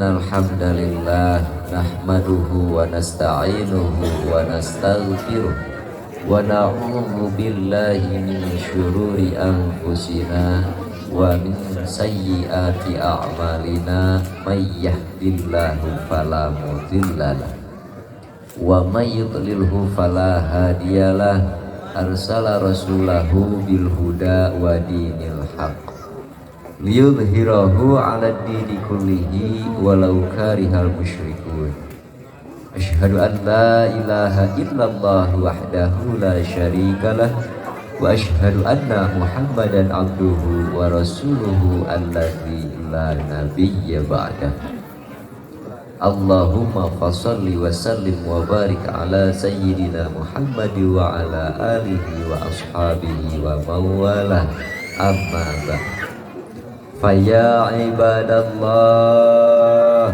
Innal hamdalillah nahmaduhu wa nasta'inuhu wa nastaghfiruh wa na'udzu billahi min syururi anfusina wa min sayyiati a'malina may yahdihillahu fala mudhillalah wa may yudlilhu fala hadiyalah. Arsala rasulahu bil huda wa dinil haqq liyudhhirahu 'ala dini kullihi walau karihal musyrikun. Asyhadu an la ilaha illallah wahdahu la syarikalah wa asyhadu anna Muhammadan abduhu wa rasuluhu alladzi la nabiyya ba'dah. Allahumma fassalli wa sallim wa barik ala sayyidina Muhammad wa ala alihi wa ashabihi wa mawalah. Amma ba'd. Faya ibadallah,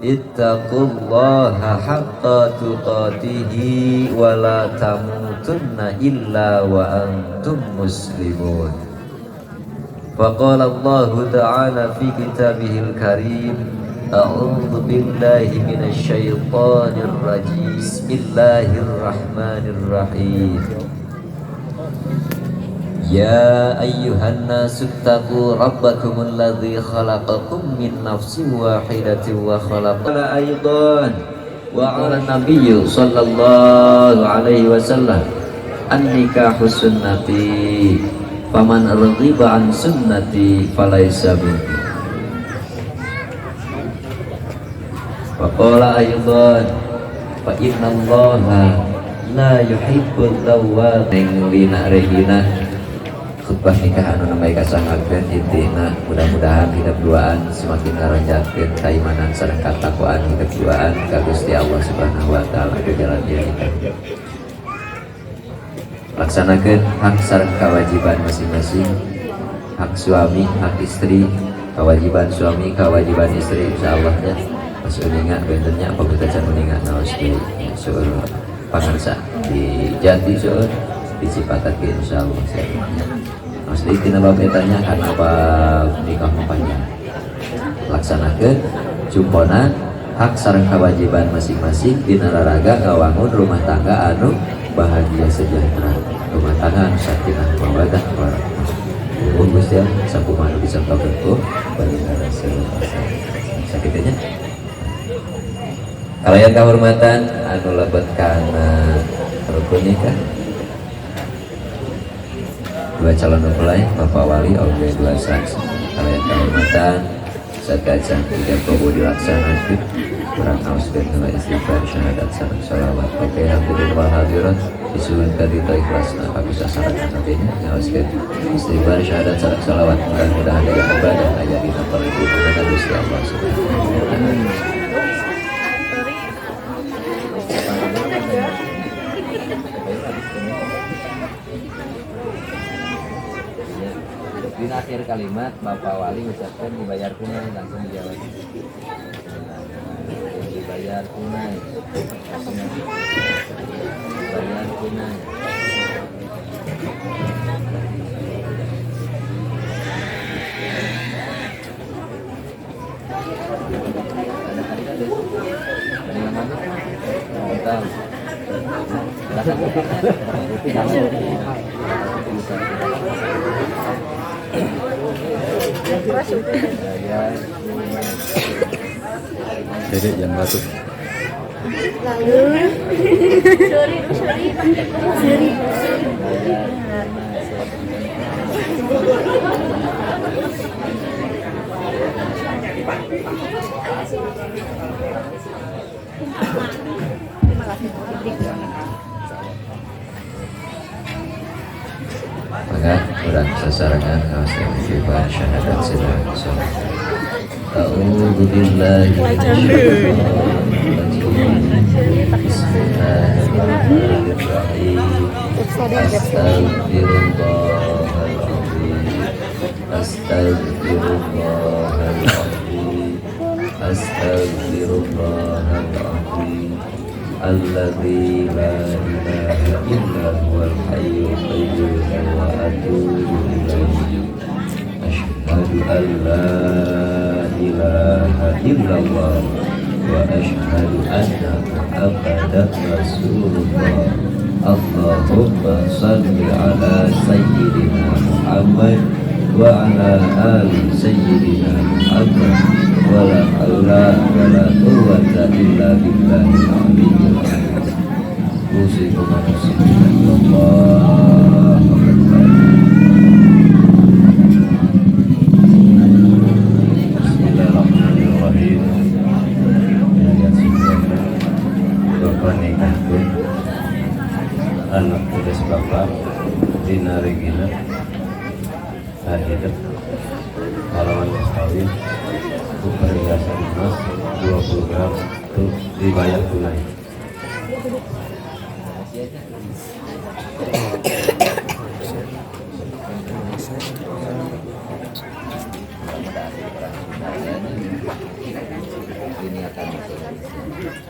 ittaqullaha haqqa tuqatihi wa la tamutunna illa wa antum muslimun. Faqala Allahu ta'ala fi kitabihil karim, a'udzu billahi minasy syaithanir rajim. Bismillahirrahmanirrahim. Ya ayyuhan nasu taqu rabbakumul ladzi khalaqakum min nafsin wahidatin wa khalaqa aidan wa 'ala nabiyyi sallallahu alaihi wasallam an-nikahu sunnati faman raghiba an sunnati falaisa minni. Wa qala aidan fa innallaha la yuhibbul tawwabin. Lina Regina khutbah nikah anu namai kasangakeun intina mudah-mudahan hidup duaan semakin ngaranjatkeun kaimanan sareng katakwaan hidup duaan ka Gusti Allah Subhanahu wa taala di jalan ieu nikah. Laksanakeun hak sareng kewajiban masing-masing, hak suami, hak istri, kewajiban suami, kewajiban istri insyaallah nya. Pas uninga bentennya pemirsa can uninga naos di seueur pangarsa di Jati seueur di Cipatat ge insyaallah nya. Maksudnya tina bab eta nya karena bab nikah mah panjang. Laksanakeun jumponan hak sareng kewajiban masing-masing dina raraga ngawangun rumah tangga anu bahagia sejahtera, rumah tangga anu sakinah mawaddah warahmah. Nuhun Gusti Allah sakumaha nu dicontohkeun ku baginda Rasulullah. Sakitu nya. Kalayan kahormatan anu lebet kana rukun nikah dua calon mempelai, Bapak Wali, oge dua saksi. Kalayan kahormatan sakacan tiga kobo dilaksanakeun kurang auskeun heula istighfar syahadat sareng sholawat. Oke hadirin wal hadirat disuhun ka dito ikhlasna ka sasaran nantinya ngaoskeun istighfar syahadat sareng sholawat mudah-mudahan aya ibadah aya dina perlindungan Gusti Allah Subhanahu wa taala. Di akhir kalimat Bapak Wali mengucapkan dibayar tunai, langsung dijawab. Dibayar tunai. Dibayar tunai. Ada kali ada. Dari mana? Bentar. Dede jangan batuk. Sorry, sorry, sorry. Maka kurang sasarangan istighfar syahadat sedang sholat. A'udzu billahi minasyaitonir rajim. Bismillahirrahmanirrahim. Astaghfirullahaladzim. Astaghfirullahaladzim. Astaghfirullahaladzim. Alladzi la ilaha illa huwal hayyul qayyum wa atubu ilaihi. Asyhadu an la ilaha ilaha illallah wa asyhadu anna Muhammadan rasulullah. Allahumma salli ala sayyidina Muhammad wa ala ali sayyidina Muhammad, wala haula wala quwwata illa billahil aliyyil azim. Usikum wa nafsi. Allahu akbar. Bismillahirrahmanirrahim. Ya, semuanya. Bapak nikahkeun anak tugas bapak Dina Regina Hidep kalawan mas kawin perhiasan emas 20 gram itu dibayar tunai. Makasih aja. Mudah-mudahan orang Sunda ya. Ini akan bahasa Indonesia.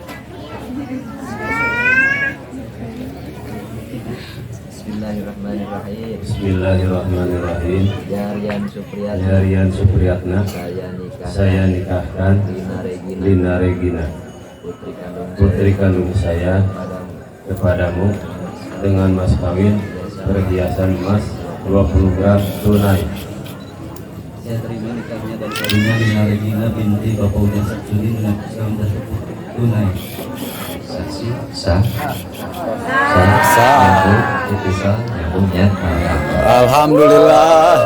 Bismillahirrahmanirrahim. Bismillahirrahmanirrahim. Jarian Supriyatna. Jarian Supriyatna, Saya nikah. Saya nikahkan Lina Regina. Lina Regina, putri kandung putri saya kandung saya kepadamu kepadamu dengan mas kawin perhiasan emas 20 gram tunai. Saya terima nikahnya dan kawinnya Lina Regina binti Bapak Udian Sabjudin dengan kawin tersebut tunai. Saksi sah, sah, Sah. Nyambung, itisal, nyambungnya. Alhamdulillah.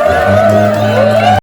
Alhamdulillah.